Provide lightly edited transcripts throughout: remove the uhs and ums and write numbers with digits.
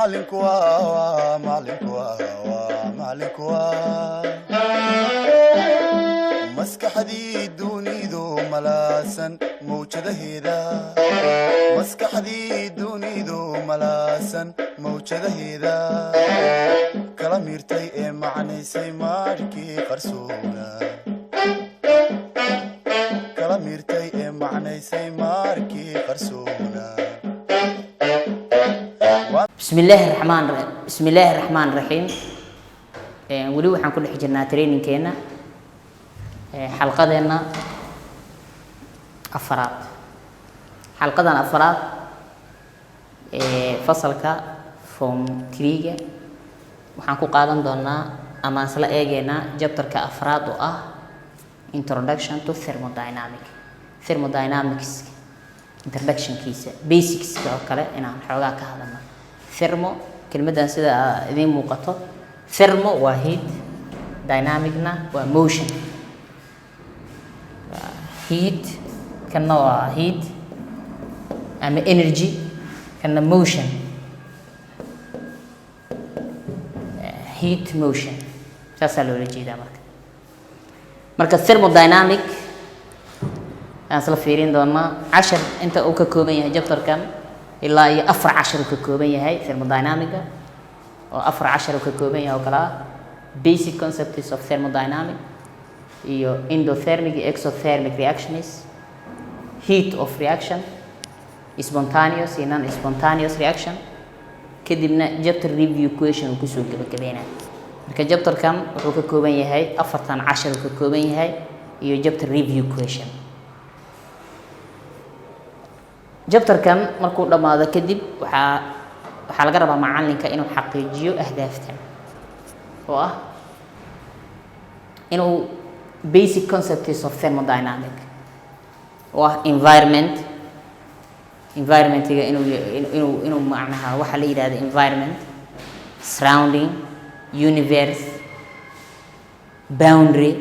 Macalinku waa, macalinku waa, macalinku waa maskaxdii dunidu malaasan mawjadaheeda, maskaxdii dunidu malaasan mawjadaheeda, kala miirtay ee macnaysay maarkii qarsoona, kala miirtay ee macnaysay maarkii qarsoona. Bismi illaahi raxmaan raxiim. Weli waxaan ku dhex jirnaa trainingkeena, xalqadeenna afaraad. Xalqadan afaraad ee fasalka form three-ga waxaan ku qaadan doonaa ama isla eegeynaa chapterka afraad oo ah Introduction to Thermodynamic, thermodynamics introductionkiisa, basicska oo kale inaan xoogaa ka hadalno. Thermo, kelmaddan sida idiin muuqato, thermo waa heat, dynamicna waa motion. Waa heat, kanna waa heat ama energy, kanna motion. Heat, motion, saasaa loola jeedaa. Marka thermodynamic aan isla fiirin doonaa cashar inta uu ka kooban yahay chapterkan. Ilaa iyo afar cashar uu ka kooban yahay thermodynamica, oo afar cashar uu ka kooban yahay oo kale ah basic concepts of thermodynamic iyo endothermic iyo exothermic reactions, heat of reaction, spontaneous iyo non spontaneous reaction, kadibna chapter review question uu kusoo gabagabeynaa. Marka chapterkan wuxuu ka kooban yahay afartan cashar uu ka kooban yahay iyo chapter review question. Chapterkan markuu dhammaado kadib, waxaa laga rabaa macalinka inuu xaqiijiyo ahdaaftan oo ah inuu basic concepts of thermodynamic oo ah environment, environmentiga inuu macnaha waxaa la yidhahda environment, surrounding, universe, boundary,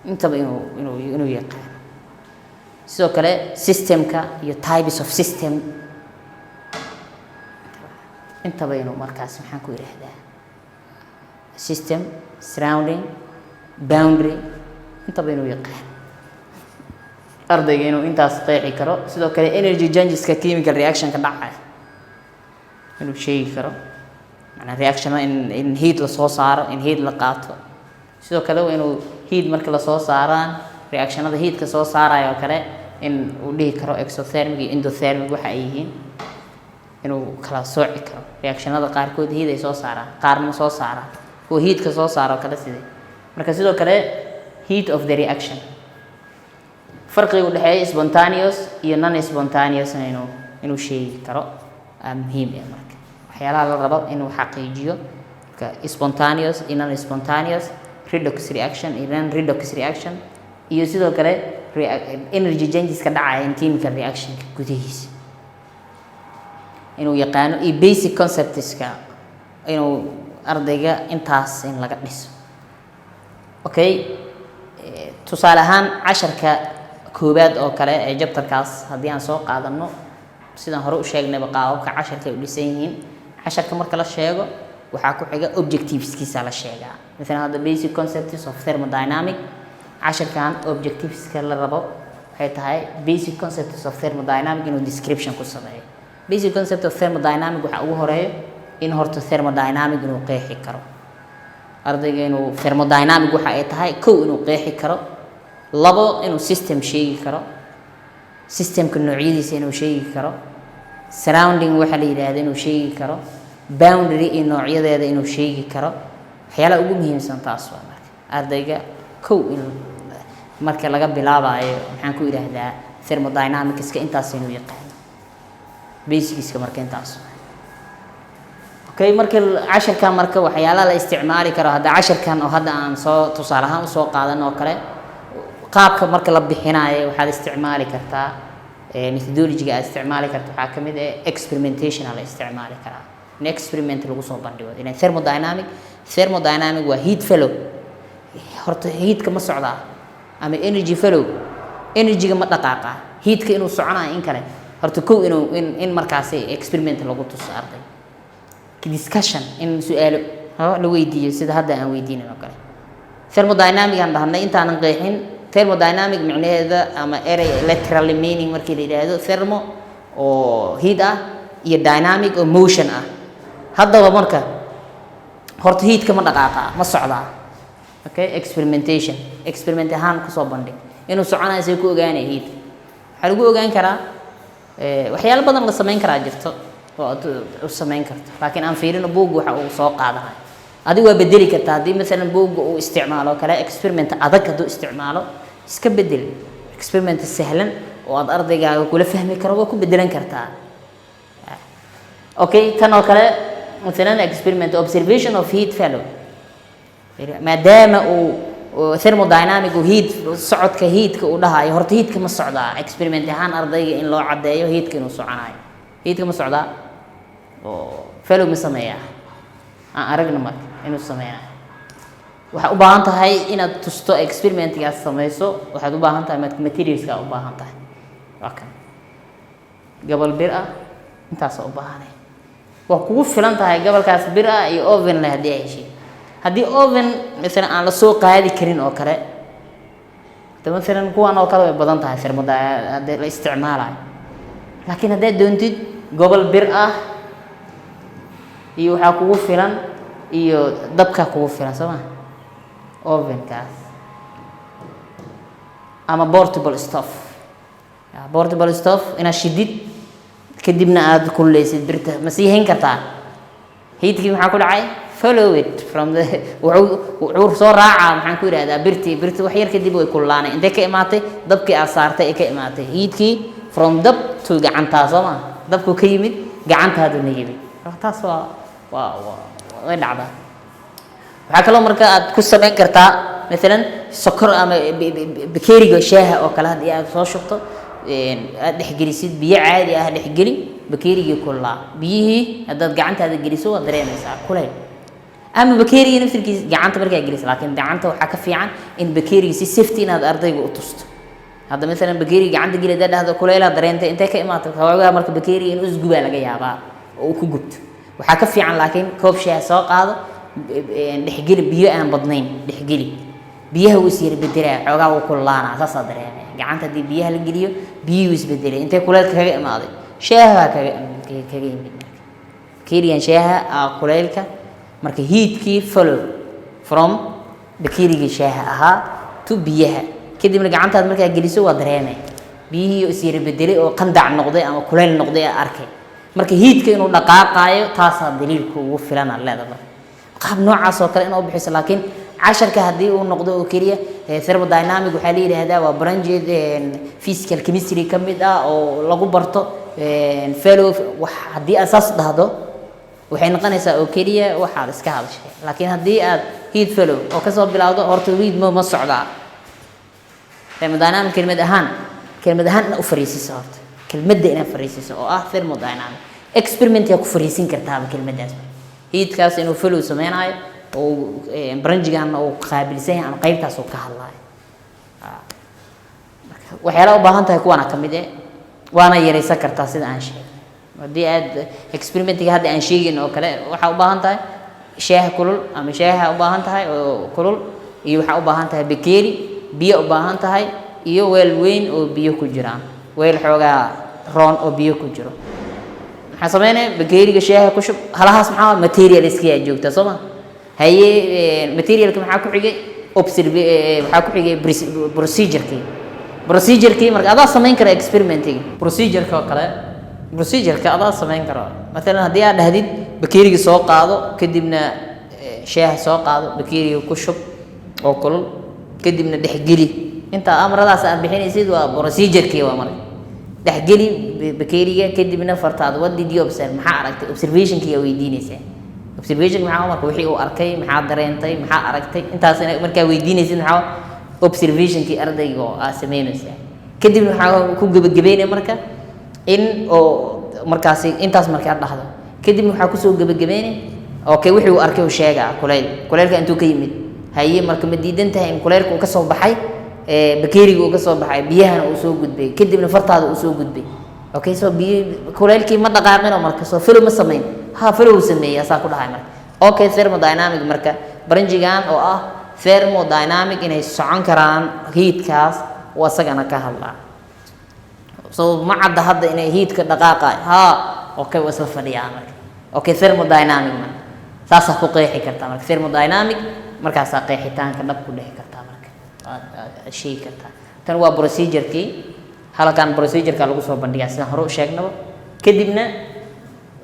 intaba inuu yaqaano. Sidoo kale systemka iyo types of system intaba inuu markaas, maxaan ku yidhaahdaa, system, surrounding, boundary, intaba inuu yaqaano ardayga, inuu intaas qeexi karo. Sidoo kale energy changeska chemical reactionka dhacaya inuu sheegi karo, macnaa reaction in heat lasoo saaro, in heat la qaato. Sidoo kale waa inuu heat marka lasoo saaraan, reactionada heatka soo saaraya oo kale in uu dhihi karo exothermic iyo endothermic waxa ay yihiin, inuu kala sooci karo. Reactionada qaarkood heat ay soo saaraan, qaarna ma soo saaraan. Kuwa heatka soo saara oo kale sidee? Marka sidoo kale heat of the reaction, farqiga u dhexeeya spontaneous iyo non spontaneous inuu sheegi karo aa muhiim ah. Marka waxyaalaha la rabo inuu xaqiijiyo marka spontaneous iyo non spontaneous, redox reaction iyo non redox reaction, iyo sidoo kale energy changes ka dhacaya in chemical reactionka gudihiisa inuu yaqaano, iyo basic conceptska inuu ardayga intaas in laga dhiso. Okay, tusaale ahaan casharka koowaad oo kale ee chapterkaas haddii aan soo qaadano, sidaan hore u sheegnayba, qaababka casharka ay u dhisan yihiin, casharka marka la sheego waxaa ku xiga objectiveskiisa la sheegaa. Maalan hadda basic concepts of thermodynamic, casharkan objectiveska la rabo waxay tahay basic concepts of thermodynamic inuu description ku sameeyo. Basic concept of thermodynamic waxaa ugu horeeyo in horta thermodynamic inuu qeexi karo ardayga, inuu thermodynamic waxa ay tahay, kow, inuu qeexi karo; labo, inuu system sheegi karo, systemka noocyadiisa inuu sheegi karo; surrounding waxa la yidhaahdo inuu sheegi karo; boundary iyo noocyadeeda inuu sheegi karo. Waxyaalaha ugu muhiimsan taas waa. Marka ardayga kow in marka laga bilaabayo, maxaan ku idhaahdaa, thermodynamicska intaas inuu yaqaano, basicska marka intaas. Okay, marka casharkan, marka waxyaalaha la isticmaali karo hadda casharkan oo hadda aan soo tusaale ahaan usoo qaadan oo kale, qaabka marka la bixinayo waxaad isticmaali kartaa, methodologyga aad isticmaali karta waxaa kamid ah experimentation la isticmaali karaa, in experiment lagu soo bandhigo. In thermodynamic waa heat flow. Horta heatka ma socdaa ama energy flow, energyga ma dhaqaaqa, heatka inuu soconayo in kale, horta kow inuu in markaasi experiment lagu tuso arday. Discussion, in su-aalo la weydiiyo, sida hadda aan weydiinin oo kale. Thermodynamic aan dhahnay, intaanan qeexin thermodynamic micnaheeda ama erey literally meaning markii la yidhaahdo, thermo oo heat ah iyo dynamic oo motion ah. Haddaba marka horta heatka ma dhaqaaqa, ma socdaa? Okay, experimentation, experiment ahaan kusoo bandhig inuu soconayo. See ku ogaanaya heatka? Waxaa lagu ogaan karaa waxyaalo badan la samayn karaa jirto oo aad u samayn karto, laakiin aan fiirino buugga waxa uu soo qaadanayo. Adigu waa bedeli kartaa. Haddii masalan buugga uu isticmaalo kale experiment adag, hadduu isticmaalo, iska bedel. Experiment sahlan oo aad ardaygaaga kula fahmi karo waa ku bedelan kartaa. Okay, tan oo kale masalan experiment, observation of heat flow. Maadaama uu thermodynamic uu heat, socodka heatka uu dhahayo, horta heatka ma socdaa? Experiment ahaan ardayga in loo caddeeyo heatka inuu soconayo. Heatka ma socdaa oo flow ma sameeyaa? Aan aragna marka inuu sameynayo. Waxaad u baahan tahay inaad tusto, experimentgaas sameyso. Waxaad u baahan tahay materialska u baahan tahay waa kan gobol bir ah. Intaasa u baahanay, waa kugu filan tahay gobolkaas bir ah iyo oven leh. Haddii ay heshid, haddii oven masalan aan la soo qaadi karin oo kale, hada masalan kuwan oo kale way badan tahay thermoda haddii la isticmaalayo. Laakiin haddaad doontid, gobol bir ah iyo waxaa kugu filan iyo dabkaa kugu filan, soo ma? Ovenkaas ama portable stove. Portable stove inaad shidid, kadibna aada kululeysid birta, ma sii hayn kartaa? Heatkii maxaa ku dhacay? Follow it from the wuxuu soo raacaa, maxaan ku yidhahdaa, birtii. Birti wax yar kadib way kululaanay. Intay ka imaatay? Dabkii aad saartay ay ka imaatay. Heatkii from dab to gacantaa, soo ma? Dabku ka yimid, gacantaaduna yimid. Marka taas waa way dhacdaa. Waxaa kaloo marka aad ku samayn kartaa maalan sokor ama bakeeriga shaaha oo kale. Haddii aad soo shubto, aad dhexgelisid biyo caadi ah, dhexgeli bakeerigii kululaa, biyihii haddaad gacantaada geliso waad dareemaysaa kulayl. Ama bakeeriga naftirkiisa gacanta markaa geliso, laakiin gacanta waxaa ka fiican in bakeeriga si safety inaad ardayga u tusto. Hadda maalan bakeeriga gacanta geli haddaad dhahdo, kuleylaa dareentay, intay ka imaatay? Xoogaa marka bakeeriga inuu isgubaa laga yaabaa oo uu ku gubto. Waxaa ka fiican laakiin koob shaah soo qaado, dhexgeli biyo aan badnayn, dhexgeli biyaha, wuu is yara bedelaa, xoogaa wuu kululaanaa, saasaa dareemaya. Gacanta haddii biyaha la geliyo, biyihii wuu isbedelay. Intee kuleylka kaga imaaday? Shaaha baa kaga yimid. Marka bakeerigan shaaha ah kuleylka, marka heatkii follow from bakeerigii shaaha ahaa to biyaha, kadibna gacantaad markaa geliso waa dareemay biyihii is yara bedelay oo qandac noqday ama kuleyl noqday aa arkay. Marka heatka inuu dhaqaaqaayo taasaa daliilka ugu filan aad leedahay. Marka qaab noocaas oo kale inuu bixiso. Laakiin casharka haddii uu noqdo oo keliya thermodynamic, waxaa la yidhaahdaa waa branch physical chemistry ka mid ah oo lagu barto flow, wax haddii aad saas dhahdo, waxay noqonaysaa oo keliya waxaad iska hadashay. Laakiin haddii aad heat flow oo kasoo bilowdo, horta heat ma socdaa, thermodynamic kelmad ahaan inaad u fariisiso, horta kelmadda inaad fariisiso oo ah thermodynamic, experiment yaa ku fariisin kartaaba kelmaddaas, heatkaas inuu flow sameynayo oo branchigan uu qaabilsan yahay ama qaybtaas uu ka hadlayo. Marka waxyaalaha u baahan tahay kuwaana ka mid eh, waana yaraysan kartaa sida aan sheegay. Haddii aad experimentiga hadda aan sheegin oo kale, waxaa u baahan tahay shaaha kulul ama shaaha u baahan tahay oo kulul, iyo waxaa u baahan tahay bakeeri biyo u baahan tahay, iyo weel weyn oo biyo ku jiraan, weel xoogaa roon oo biyo ku jiro. Maxaa sameynaya? Bakeeriga shaaha ku shub. Halahaas maxaa material iskayaa joogta, soo ma? Haye, materialka maxaa ku xigay? Observe. Waxaa ku xigay procedure-kii. Procedure-kii marka adaa samayn kara experimentiga, procedure-ka oo kale, procedure-ka adaa samayn karo. Maalan haddii aad dhahdid bakeeriga soo qaado, kadibna shaaha soo qaado, bakeeriga ku shub oo kulul, kadibna dhexgeli, intaa amradaas aad bixinaysid waa procedure-kii. Waa marka dhexgeli bakeeriga, kadibna fartaada, what did you observe? Maxaa aragtay? Observationkii aa weydiinaysaa. Observation maxaa? Marka wixii uu arkay, maxaa dareentay, maxaa aragtay, intaas ina markaa weydiinaysid, maxaa observationkii ardayga oo aa sameynaysaa. Kadibna waxaa ku gebagabeynaya marka in oo markaasi intaas markaa dhahdo, kadibna waxaa kusoo gebagabeynaya, okay, wixii uu arkay uu sheegaa, kulayl, kulaylka intuu ka yimid. Haye, marka ma diidan tahay in kulaylka uu ka soo baxay bakeeriga uu ka soo baxay, biyahana uu soo gudbay, kadibna fartaada uu soo gudbay? Okay, so biyo kulaylkii ma dhaqaaqino, marka soo flow ma samayn. Ha, flow sameeyey asaa ku dhahay. Marka okay, thermodynamic marka branchigan oo ah thermodynamic inay socon karaan heatkaas uu asagana ka hadlaa. So ma cadda hadda inay heatka dhaqaaqayo? Ha, okay, waa isla fadhiyaa. Marka okay, thermodynamic marka saasaa ku qeexi kartaa. Marka thermodynamic markaasaa qeexitaanka dhab ku dhehi kartaa, marka aad sheegi kartaa. Tan waa procedure-kii. Halkan procedure-ka lagu soo bandhigaa, sidaan hore u sheegnaba. Kadibna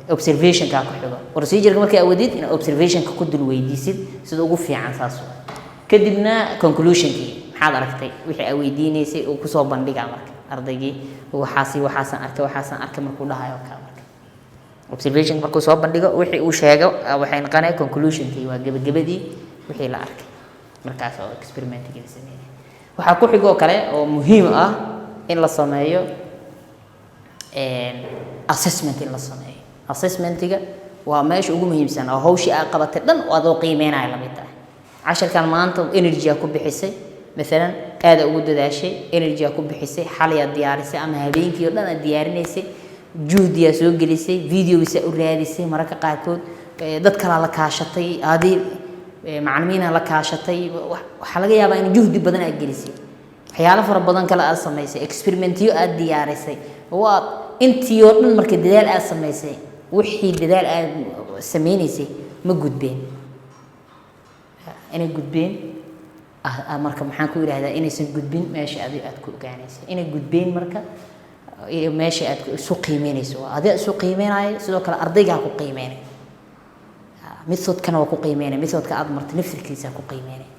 observationka ku xigo. Procedure-ka markay awadid inaad observationka ku dul weydiisid sida ugu fiican, saas waay. Kadibna conclusionkii, maxaad aragtay, wixii aad weydiineysay uu kusoo bandhigaa. Marka ardaygii waxaasi waxaasaan arkay, waxaasaan arkay markuu dhahayo kale, marka observation markuu soo bandhigo, wixii uu sheego waxay noqonaya conclusionkii, waa gebagabadii wixii la arkay markaas oo experimentigii la sameeyay. Waxaa ku xigoo kale oo muhiim ah in la sameeyo assessment. In la sameeyo assessmentiga waa meesha ugu muhiimsan oo hawshii aad qabatay dhan oo adoo qiimeynaya lamid tahay. Casharkan maanta energy aa ku bixisay maalan, aada ugu dadaashay, energy aa ku bixisay, xalayaa diyaarisay ama habeenkii oo dhan aad diyaarinaysay, juhdiyaa soo gelisay, videogiisa u raadisay, mararka qaarkood dad kalaa la kaashatay, adi macalimiina la kaashatay. Waxaa laga yaabaa in juhdi badan aad gelisay, waxyaalo fara badan kale aad samaysay, experimentiyo aad diyaarisay. Waa intii oo dhan marka dadaal aad samaysay, wixii dadaal aad sameynaysay ma gudbeen? Inay gudbeen marka maxaan ku idhahdaa, inaysan gudbin meesha adi aad ku ogaanaysa inay gudbeen. Marka iyo meesha aad isu qiimeynayso, waa adiga isu qiimeynaayo, sidoo kale ardaygaa ku qiimeynaya, methodkana waa ku qiimeynaya, methodka aad martay naftirkiisa ku qiimeynaya.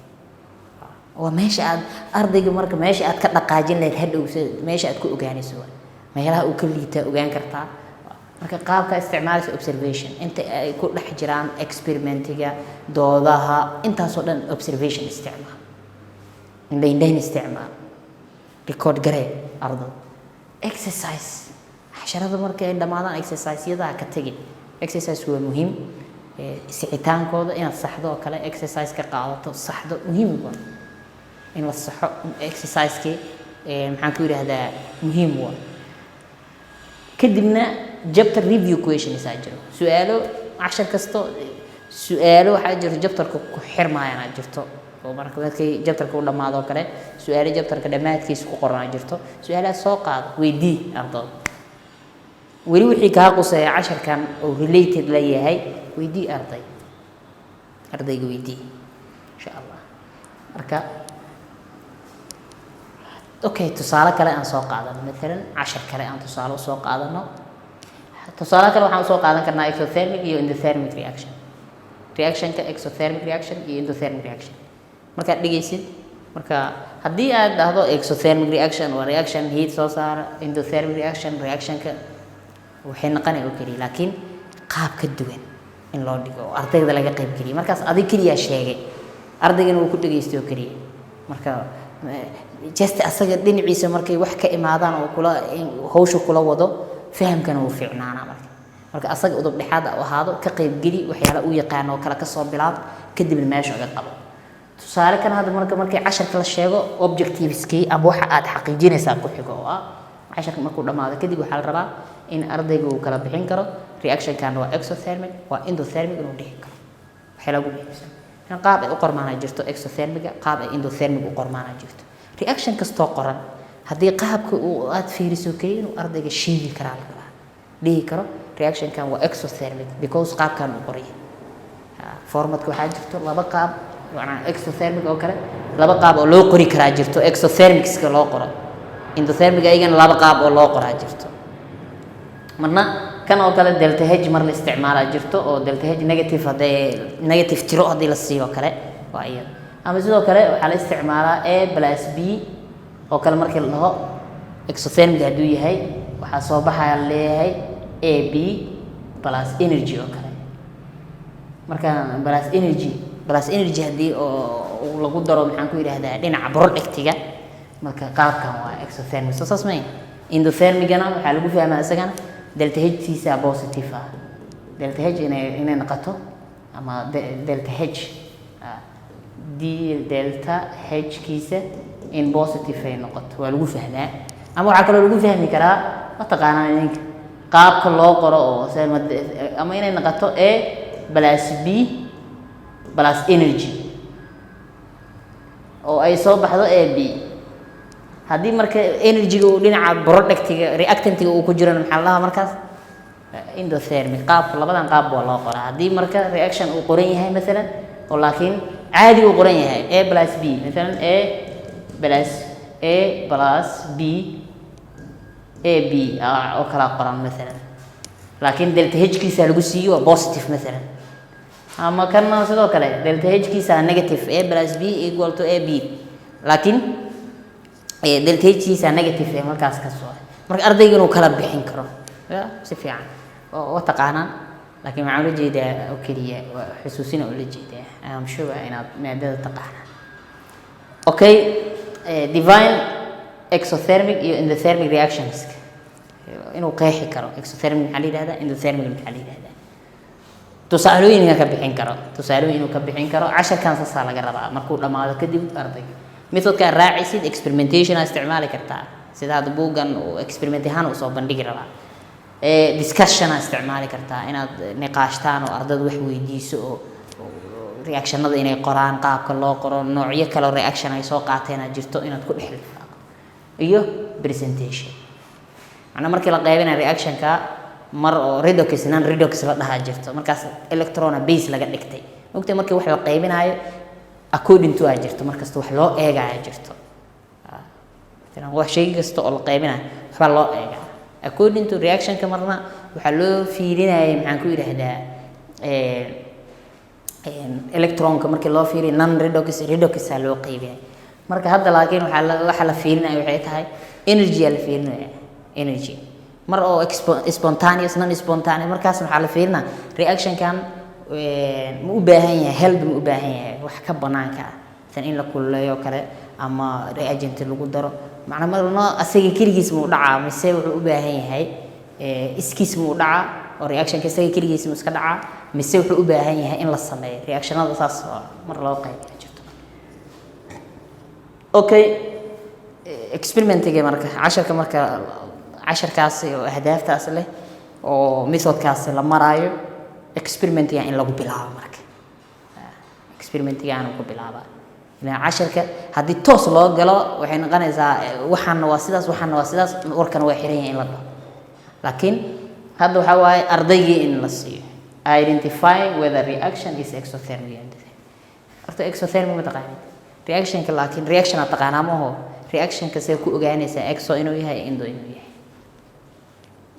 Waa meesha aad ardayga marka meesha aad ka dhaqaajin lahayd hadhow, meesha aad ku ogaanayso waa meelaha uu ka liitaa ogaan kartaa. Marka qaabka isticmaalaysa observation inta ay ku dhex jiraan experimentiga, doodaha, intaasoo dhan observation isticmaal, indhaindhayn isticmaal, record garee ardada, exercise casharada markay ay dhammaadaan exercise-yada ka tegin. Exercise waa muhiim, sixitaankooda inaad saxdo oo kale, exercise ka qaadato, saxdo, muhiim waa in la saxo exercise-kii. Maxaan ku yidhaahdaa, muhiim waa. Kadibna chapter review questions aa jiro, su-aalo cashar kasto, su-aalo waxaa jiro chapterka ku xirmaayaan aa jirto, oo marka markay chapterka u dhammaado oo kale su-aalo chapterka dhammaadkiisa ku qoran aa jirto. Su-aalahaas soo qaado, weydii ardada weli wixii kaa quseeya casharkan oo related la yahay, weydii arday, ardayga weydii, insha Allah. Marka okay, tusaale kale aan soo qaadano, maalan cashar kale aan tusaale usoo qaadano. Tusaale kale waxaan usoo qaadan karnaa exothermic iyo endothermic reaction, reactionka exothermic reaction iyo endothermic reaction markaad dhegeysid. Marka haddii aad dhahdo exothermic reaction waa reaction heat soo saara, endothermic reaction reactionka waxay noqonaya oo keliya, laakiin qaab ka duwan in loo dhigo oo ardayda laga qayb geliyo. Markaas adig keliyaa sheegay, ardaygana wuu ku dhegeystay oo keliya. Marka just asaga dhinaciisa markay wax ka imaadaan oo kula hawsha kula wado, fahamkana wuu fiicnaanaa. Marka asaga udub dhexaad u ahaado, ka qaybgeli, waxyaala u yaqaan oo kale kasoo bilaab, kadibna meesha uga qabo. Tusaale kan hadda marka markii casharka la sheego, objectiveskii ama waxa aad xaqiijinaysaa ku xigo, oo ah casharka markuu dhammaado kadib waxaa la rabaa in ardayga uu kala bixin karo reactionkan waa exothermic, waa endothermic inuu dhihi karo. Waxaa lagu muhiimsan in qaab ay u qormaana jirto exothermiga, qaab ay endothermic u qormaana jirto. Reaction kastoo qoran haddii qaabka uu aad fiiriso keliya inuu ardayga sheegi karaa la rabaa, dhihi karo reactionkan waa exothermic because qaabkan uu qoray. Formatka waxaa jirto laba qaab, macnaa exothermic oo kale laba qaab oo loo qori karaa jirto exothermicska loo qoro, endothermic ayagana laba qaab oo loo qoraa jirto. Marna kan oo kale delta H mar la isticmaalaa jirto, oo delta H negative hadday negative tiro haddii la siiyo kale waa iyada. Ama sidoo kale waxaa la isticmaalaa A plus B oo kale. Markii la dhaho exothermic hadduu yahay, waxaa soo baxaya la leeyahay A B plus energy oo kale. Marka plus energy haddii oo lagu daro, maxaan ku yidhaahdaa, dhinaca productiga, marka qaabkan waa exothermic. Soo saas may? Endothermigana waxaa lagu fahmaa isagana delta H tiisa positive ah, delta H inay noqoto ama delta H d delta H kiisa in positive ay noqoto waa lagu fahmaa. Ama waxaa kaloo lagu fahmi karaa, mataqaanaa idinka Qaabka loo qoro oo ama inay noqoto A plus B plus energy oo ay soo baxdo A B. Haddii marka energy-ga uu dhinaca productiga, reactantiga uu ku jirana, maxaa la dhahaa markaas? Endothermic. Qaabka labadan qaab waa loo qoraa. Haddii marka reaction uu qoran yahay maalan, oo laakiin caadi uu qoran yahay, A plus B maalan, A plus B A B oo kala qoran maalan, laakiin delta H kiisa lagu siiyo waa positive maalan, ama kana sidoo kale delta H kiisa negative, A plus B equal to A B, laakiin delta H kiisa negative ee markaas ka soo. Marka ardayga inuu kala bixin karo ya si fiican oo taqaanaan, laakiin waxaan ula jeedaa oo keliya waa xusuusina ula jeedaa. I'm sure inaad maadada taqaanaan. Okay, define exothermic iyo endothermic reactions, inuu qeexi karo. Exothermic maxaa la yidhahdaa? Endothermic maxaa la yidhahdaa? Tusaalooyin ka bixin karo, tusaalooyin inuu ka bixin karo. Casharkan saasaa laga rabaa markuu dhammaado kadib ardayga. Methodkaa raacisid, experimentation aa isticmaali kartaa, sida hadda buuggan uu experiment ahaan usoo bandhigi rabaa. Discussion aa isticmaali kartaa, inaad niqaashtaan oo ardayda wax weydiiso oo reactionada inay qoraan, qaabka loo qoro, noocyo kale reaction ay soo qaateen aad jirto inaad ku dhex lifaaqo, iyo presentation. Macnaa markii la qaybinayo reactionka, mar oo redox, non redox la dhahaa jirto, markaas electrona base laga dhigtay. Ogtay markii wax la qaybinayo according to aa jirto, markasta wax loo eegaya jirto. Matalan wax shay kasta oo la qaybinayo waxbaa loo eegaa according to reactionka. Marna waxaa loo fiirinayay, maxaan ku yidhaahdaa, electronka markii loo fiiriyo non redox, redox aa loo qaybinaya. Marka hadda laakiin waxaa la fiirinaya waxay tahay energy aa la fiirinaya, energy mar oo spontaneous, non spontaneous. Markaas waxaa la fiirinaya reactionkan ma u baahan yahay help, ma u baahan yahay wax ka banaanka ah, san in la kululeeyo kale ama reagent lagu daro. Macnaa marna asaga keligiis ma u dhacaa mise wuxuu u baahan yahay iskiis ma u dhacaa, oo reactionka isaga keligiis ma iska dhacaa mise wuxuu u baahan yahay in la sameeyo? Reactionada saas oo mar loo qaybiyo jirto. Okay, experimentiga marka casharka, marka casharkaasi oo ahdaaftaas leh oo methodkaasi la maraayo, experimentiga in lagu bilaabo. Marka experimentiga aan ku bilaabaa ilaa casharka haddii toos loo galo waxay noqonaysaa waxaana waa sidaas, waxaana waa sidaas, warkana waa xiran yahay in la dhaho. Laakiin hadda waxaa waaye ardaygii in la siiyo identify whether reaction is exothermic or endothermic. Horta exothermic ma taqaanid reactionka, laakiin reaction aad taqaanaa ma aho. Reactionka see ku ogaanaysaa exo inuu yahay, endo inuu yahay,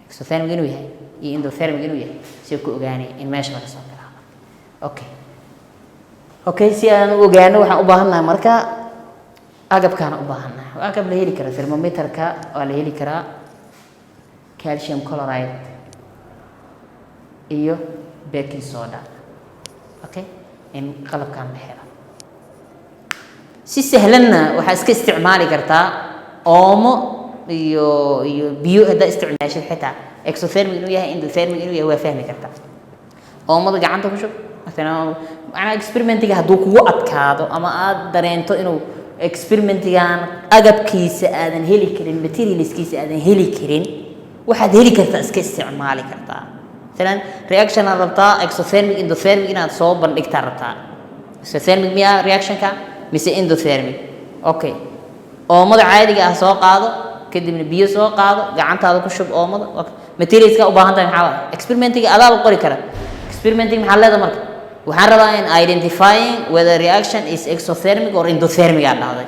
exothermic inuu yahay iyo endothermic inuu yahay? See ku ogaanaya in meesha laga soo bilaabo? Okay, si aan u ogaano waxaan u baahannahay marka agabkaana u baahannahay. Waa agab la heli kara. Thermometerka waa la heli karaa, calcium chloride iyo baking soda. Okay, in qalabkan la helo si sahlanna waxaa iska isticmaali kartaa oomo iyo biyo. Haddaa isticmaashid xitaa exothermic inuu yahay, endothermic inuu yahay waa fahmi kartaa. Oomada gacanta ku shub maalan. Macnaa experimentiga hadduu kugu adkaado ama aad dareento inuu experimentigan agabkiisa aadan heli karin, materialskiisa aadan heli karin, waxaad heli kartaa iska isticmaali kartaa. Maalan reaction aad rabtaa exothermic, endothermic inaad soo bandhigtaa rabtaa. Exothermic miyaa reactionka mise endothermic? Okay, oomada caadiga ah soo qaado, kadibna biyo soo qaado, gacantaada ku shub oomada. Materialska u baahan tahay maxaa waaye? Experimentiga adaa la qori kara. Experimentiga maxaa leedahay? Marka waxaan rabaa in identifying whether reaction is exothermic or endothermic aan dhahday.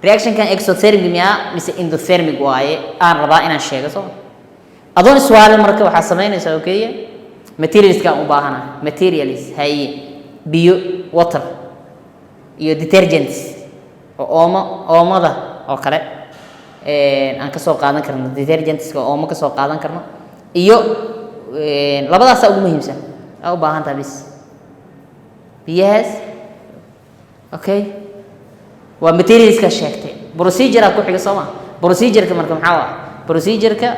Reactionkan exothermic miyaa mise endothermic waaye aan rabaa inaan sheego. Soo adoon iswaalin marka waxaa samaynaysaa oo keliya materialska aan u baahana. Materials haye, biyo, water, iyo detergents oo oomo, oomada oo kale aan kasoo qaadan karno, detergentska oomo kasoo qaadan karno, iyo labadaasaa ugu muhiimsan aa u baahan tahay bis biyahaas. Okay, waa materialska sheegtay. Procedure ku xiga, soo ma? Procedureka marka maxaa waa procedureka?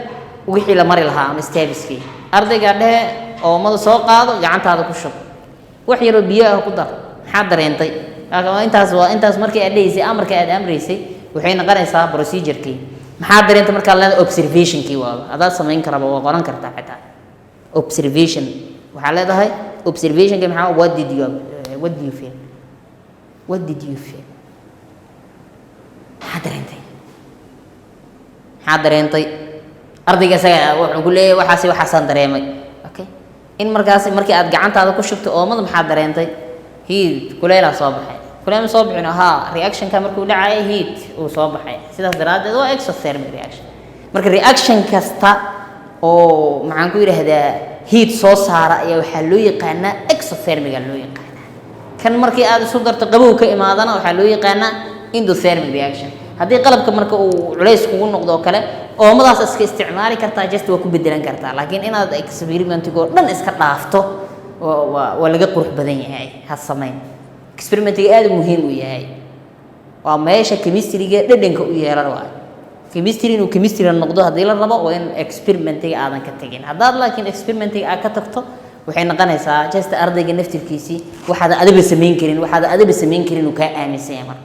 Wixii la mari lahaa ama stepskii. Ardaygaa dhehe: oomada soo qaado, gacantaada ku shub, wax yaroo biyo ah ku dar, maxaa dareentay? Intaas waa intaas. Markii aad dhehaysay amarka aad amraysay waxay noqonaysaa procedurkii. Maxaa dareentay markaad leedahay? Observationkii waaba adaad samayn karaba, waa qoran kartaa xitaa. Observation waxaa leedahay, observationka maxaa? What do you feel? What did you feel? Maxaa dareentay? Maxaa dareentay? Ardayga isaga wuxuu ku leeyahay, waxaasi waxaasaan dareemay. Okay, in markaas markii aad gacantaada ku shubto oomada, maxaa dareentay? Heat, kuleylaa soo baxay. Kuleyl ma soo bixin? Haa, reactionka markuu dhacaya heat uu soo baxay. Sidaas daraaddeed waa exothermic reaction. Marka reaction kasta oo, maxaan ku yidhaahdaa, heat soo saara ayaa waxaa loo yaqaanaa exothermiga loo yaqaanaa. Kan markii aad isu darto qabow ka imaadana waxaa loo yaqaanaa endothermic reaction. Haddii qalabka marka uu culays kugu noqdo oo kale, oomadaas iska isticmaali kartaa, just waa ku bedelan kartaa. Laakiin inaad experimentigo dhan iska dhaafto waa laga qurux badan yahay. Ha samayn. Experimentiga aad u muhiim u yahay, waa meesha chemistryga dhadhanka u yeelan waayo. Chemistry inuu chemistry noqdo haddii la rabo, waa in experimentiga aadan ka tegin. Haddaad laakiin experimentiga aad ka tagto, waxay noqonaysaa just ardayga naftirkiisii waxaad adiba samayn karin, waxaad adiba samayn karin uu kaa aaminsan yahay marka.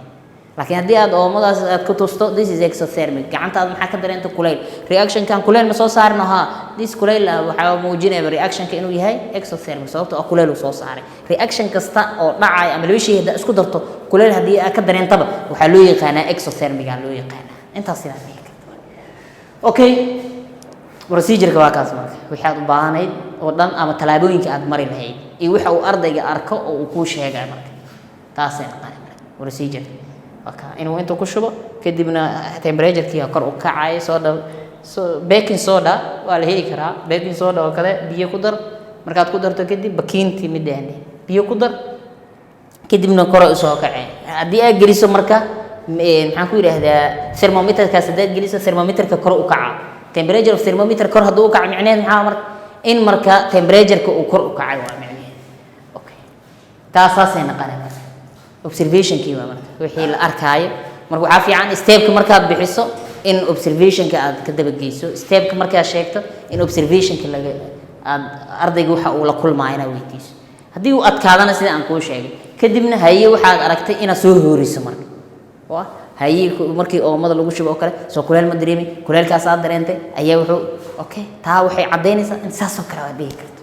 Laakiin haddii aad oomadaas aad ku tusto, this is exothermic, gacantaada maxaa ka dareenta? Kulayl. Reactionkan kulayl ma soo saarin? Haa, this kulayl waxaa muujinaya reactionka inuu yahay exothermic, sababtoo ah kulayl uu soo saaray. Reaction kasta oo dhacaya ama laba shay haddaa isku darto, kulayl haddii aad ka dareentaba, waxaa loo yaqaanaa exothermiga loo yaqaanaa. Intaas sidaad dhihi karta. Okay, procedureka waa kaas. Marka wixii aad u baahanayd oo dhan ama tallaabooyinka aad mari lahayd iyo waxa uu ardayga arko oo uu kuu sheegayo, marka taasay noqonay. Marka procedure waa kaa: inuu intuu ku shubo, kadibna temperaturekii kor u kacayo. Soda, so baking soda waa la heli karaa. Baking soda oo kale biyo ku dar. Markaad ku darto kadib, bakiintii middaani biyo ku dar, kadibna kore usoo kacee. Haddii aad geliso marka, maxaan ku yidhaahdaa, thermometerkaas haddaad geliso, thermometerka kor u kaca. Temperature of thermometer kor hadduu u kaco, micneheed maxaa marka? In marka temperatureka uu kor u kacay waa micneheed. Okay, taas saasay noqonay. Marka observationkii waa marka wixii la arkaayo. Marka waxaa fiican stepka markaad bixiso in observationka aad ka dabageyso. Stepka markaad sheegto, in observationka laga aad ardayga waxa uu la kulmaayo inaad weydiiso. Haddii uu adkaadana, sida aan kuu sheegay, kadibna haye, waxaad aragtay inaad soo hooriso. Marka oo ah haye, markii oomada lagu shubo oo kale, soo kuleel ma dareemin? Kuleelkaas aad dareentay ayaa wuxuu, okay, taa waxay caddaynaysaa in saasoo kale aad dhihi karto.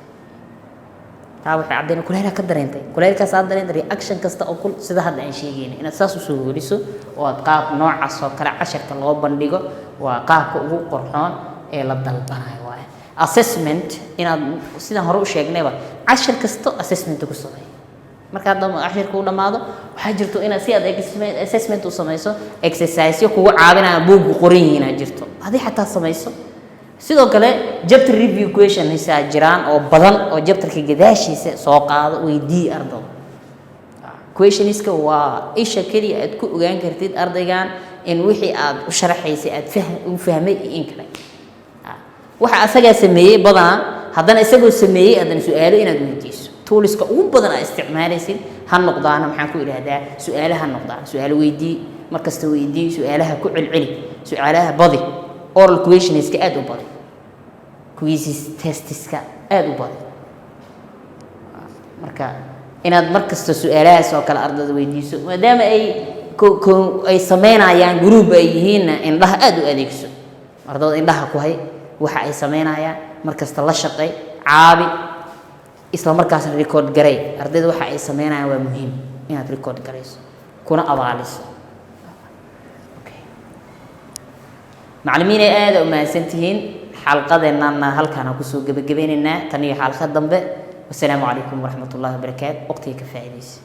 Taa waxay caddaynay kuleelaa ka dareentay, kuleelkaas aad dareentay. Reaction kasta oo kul sida hadda aan sheegayna inaad saas usoo horiso oo aad qaab noocaas oo kale casharka loo bandhigo waa qaabka ugu qurxoon ee la dalbanayo waaye. Assessment, inaad sidaan hore u sheegnayba cashar kasto assessment ku sameeyo. Markaad cashirka u dhammaado, waxaa jirto inaad si aad assessment u samayso, exerciseyo kugu caawinaya buuggu qoran yihiin aad jirto, haddii xataa samayso. Sidoo kale chapter review questions aa jiraan oo badan oo chapterka gadaashiisa soo qaado, weydii ardada. Questionska waa isha keliya aad ku ogaan kartid ardaygan in wixii aad u sharaxaysay aad u fahmay iyo in kale. Waxa asagaa sameeyey badanaa, haddana isagoo sameeyey, haddana su-aalo inaad weydiiso. Toolska ugu badan aad isticmaalaysid ha noqdaana, maxaan ku idhaahdaa, su-aalaha ha noqdaan. Su-aalo weydii, mar kasta weydii, su-aalaha ku celceli, su-aalaha badi, oral questionska aad u badi, quizzes, testiska aad u badi. Marka inaad mar kasta su-aalahaas oo kale ardada weydiiso, maadaama ay ay sameynayaan group ay yihiinna, indhaha aada u adeegso. Ardada indhaha ku hay waxa ay sameynayaan, mar kasta la shaqey, caabi, isla markaasna record garay. Ardayda waxa ay sameynayaan waa muhiim inaad record garayso kuna abaaliso. Okay. Macallimiin ay aada u mahadsan tihiin. Xalqadeennana halkaan aan kusoo gebagabeynaynaa. Tan iyo xalqad dambe, wasalaamu calaykum waraxmat ullahi wabarakaatu. Waqtiga ka faa'iidaysa.